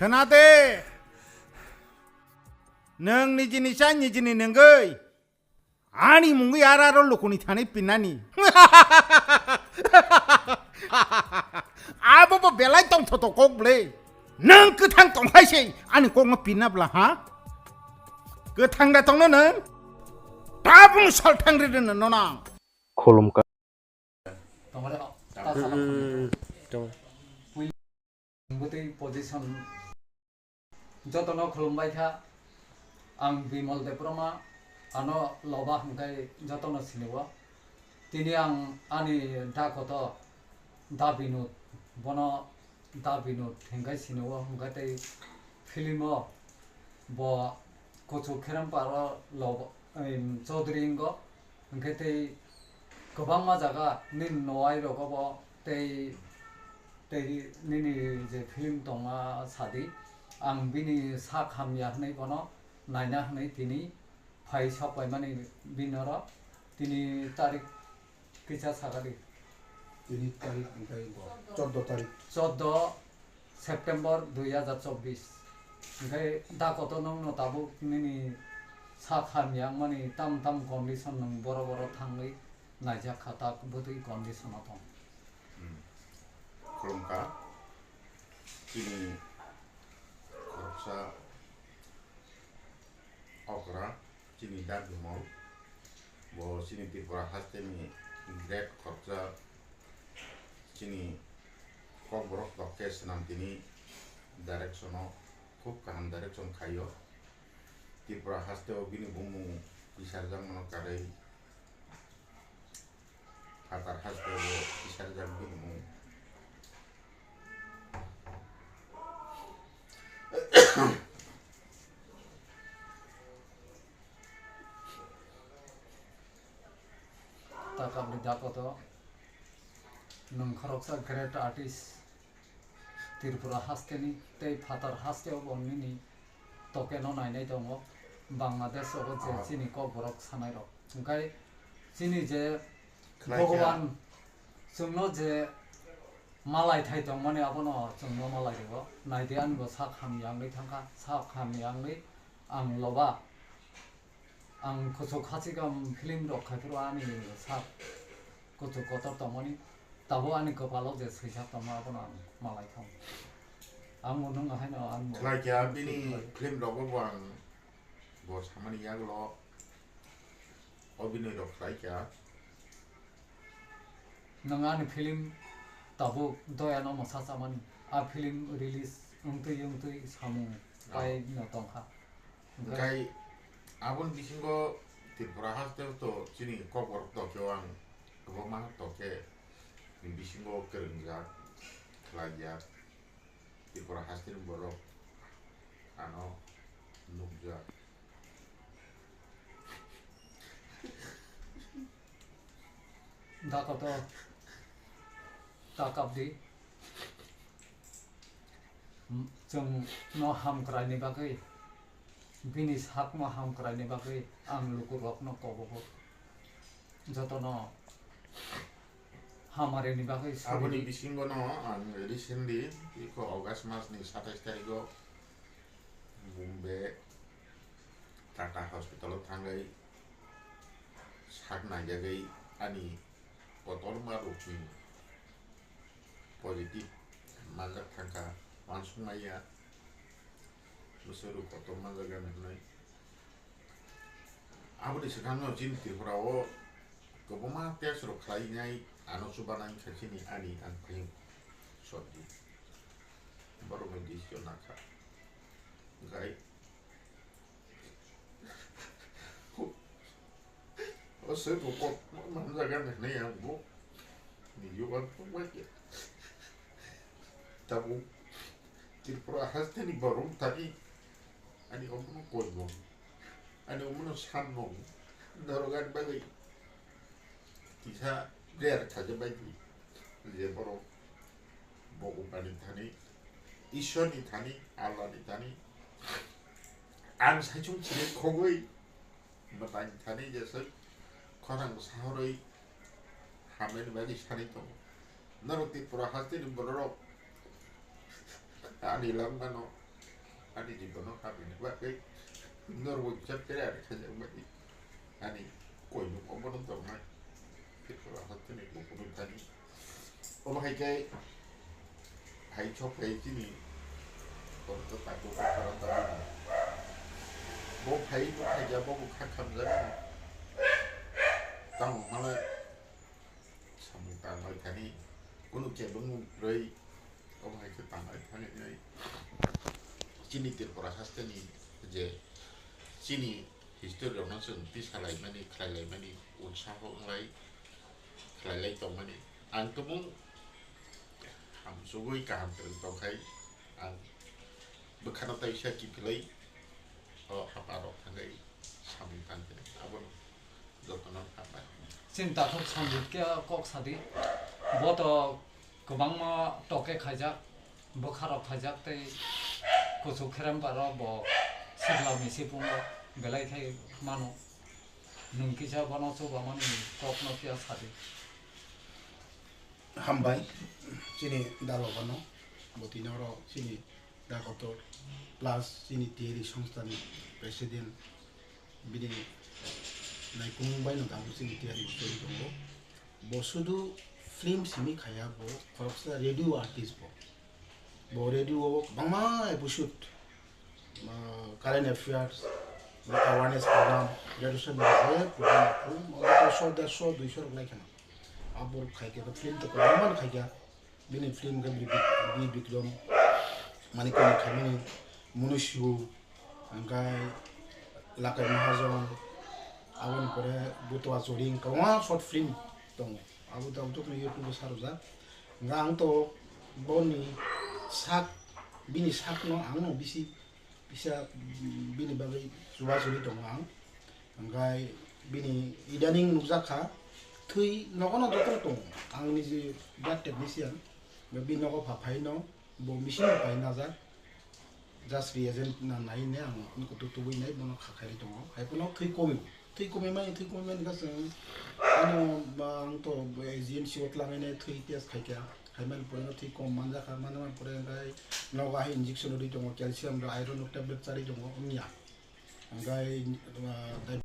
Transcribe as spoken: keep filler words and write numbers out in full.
Khna de. Nwng nijini cha nijini nungwi. Ani mungwi ar aro lukuni thani pinnani. Abo bo belai tongthoto kok ble. Nwng kwthang tong hai se ani kokno pinna bla ha? Kwthang da tongno nwng? Tabung sal thang ri rwno nang. Khulumkha. Tongmani ta sana Hmm, tong. Bwtwi position jotono khulumbai kha. Ang Bimal Debbarma, ano Loba hwnkhe jotono sinio. Tini ang ani da koto Da Binod, bono Da Binod hwnkhe sinio, hwnkhe tei film o bo Kuchuk Kheremparo Loba, em, Chaudhary wngo, hwnkhe tei kwbangma jaga nini nowai rogo bo tei, tei nini je film tongma sadi, ang bini sak hamya hwnwi bono naina hwnwi tini phai sok paimani bini oro tini tarik kisa sakadi. Tini tarik hwnkhe bo chordo tarik. Chordo September dui hazar chobbish. Hwnkhe da koto nwngno tabuk nini sak hamya wngmani tam tam condition nwng boro boro thangwi naijak kha, tak bwtwi condition o tong. Hmm. Khulumkha. Chini khoroksa okra, chini Da Bimal. Bo chini Tripura hasteni great khoroksa, chini Kokborok tok khe swnam tini direction o khub kaham direction khaio. Tripura hasteo bini bumung tisarjakmano karwi. Phatar hasteo bo tisarjak bini mung. Takabni dakoto nwng khoroksa great artist. Tripura hasteni tei phatar hasteo bo nini tokeno nainai tongo. Bangladesh o je chini Kokborok sanairok. Hwnkhe chini je Khlaikha. Bhagwan chwngno je malai thai tongmani abono chwngno malai rwo. Naidi ani bo sak hamya wngwi thangkha, sak hamya wngwi ang Loba. Ang kuchuk hachikam film rok khai phuru ani sak kuchuk kotor tongmani, tabuk ani kwpalo je swijak tongma abono ang malai kha. Ang bo nwng haino ang bo Khlai kha bini film rogo bo ang bo samani yagulo obinoi rok khlai kha. Nwng ani film tabuk Doya no mwsa chamani. A film release wngtwi wngtwi samung Oh. Pai no tongkha. Hwnkhe Hwnkhe aboni bisingo Tripura haste to chini Kokborok tokyo ang kwbangma tokhe ni bisingo kwrwngjak, khlaijak. Tripura hasteni borok ano nukjak. Da koto ta kapdi. Chwng no hamkrai ni bagwi, bini sak no hamkrai ni bagwi ang luku rok no kobogo. Jotono hamari ni bagwi Aboni suri. Bisingo no ang recently iko August mas ni satais tarikh o Bombay Tata Hospital o thangwi sak naijagwi ani kotorma rokni positive manjak thangkha, uansukmaya bwswk rok kotorma jaga hinwi. Aboni swkangno chini Tripura o kwbangma test rok khlainai, ano chubanai wngkha chini ani ang phai sotdi. Borokni decision nakha. Hwnkhe o swk rok kok manjak ani hinwi ang bo nijok ang thangbai khe. Tabuk Tripura hasteni borok thani ani omono koi mung, ani omono san mung, norok ani bagwi kisa ber khaja bai di je borok Bhogobani thani, Ishwarni thani, Allahni thani ang saichung chini khogwi mwtai thani jeswk khorang sahorwi hamnani bagwi sani tongo. Norok Tripura hasteni bororok ani langmano Ani jibono hamya ni bagwi norbo jat khe ani khajakmani ani koinuk omono tongnai. Phirkhe ba hasteni kuphuru thani. Omo hai khe hai sok phai chini borok to tako ka khara ta bo phai bo khaija bo bo kha khamjani. Tamo hwnle samung tanglai thani kunu kebengmung kwrwi. Omo hai khe tanglai thani chini Tripura hasteni je chini history rokno chwng tisalaimani khlailaimani utsaho wnglai khlailai tongmani ang tumung hamsugwi kaham kwrwng tongkhai ang bwkhano taisa kiphilwi o haparok thangwi samung tangkhe abono jotono hambai. Chini takhuk Sanjit khe kok sadi, bo to kwbangma toke khaijak, bwkharok khaijak tei kuchuk kherem paro bo sikla misi pungo belai khai mano. Nwng kisa bono chubamani kokno phiya sadi. Hambai chini dalogano botino oro chini dakotor plus chini tiyari songstani president bini naikumung baino tabuk chini tiyari bo choli tongo. Bo sudu film simi khaya, bo khoroksa radio artist bo. Bo radio o kwbangma episode, ah, current affairs, awareness program, radio station je program, program, so derso duiso rok lai kheno. Abo rok khai khe film to kwbangma khai kha. Bini film khe Bi-, Bi-, Bi Bikrom, Manikya ni khaimani Munusyu, hwnkhai Lakai Mahajon, aboni pore Butwa Choring, kwbangma short film tongo. Abo tabuk tokno YouTube o sarwjak. Hwnkhai ang to boni sak, bini sakno ang no bisi kisa, mm, bini bagwi chubachu ri tongo ang. Hwnkhai bini idaning nukjak kha, thwi nogono jotono tongo. Ang niji blood technician, bini nogo pha phaino, bo machine bai najak. Just reagent na nai ne ang nukutu tubui nai bono kha khairi tongo. Hai phano thwi komi, thwi komi mani, thwi komi mani kha chwng ano, ba, ang to G M C o twlangwi nai thwi test khai kha. Hai mani pore no thwi kom manjak kha, mani mani pore hwnkhai nogo hai injection rwi tongo, calcium rok, iron rok tablet charwi tongo, wngya. Hwnkhai, ah,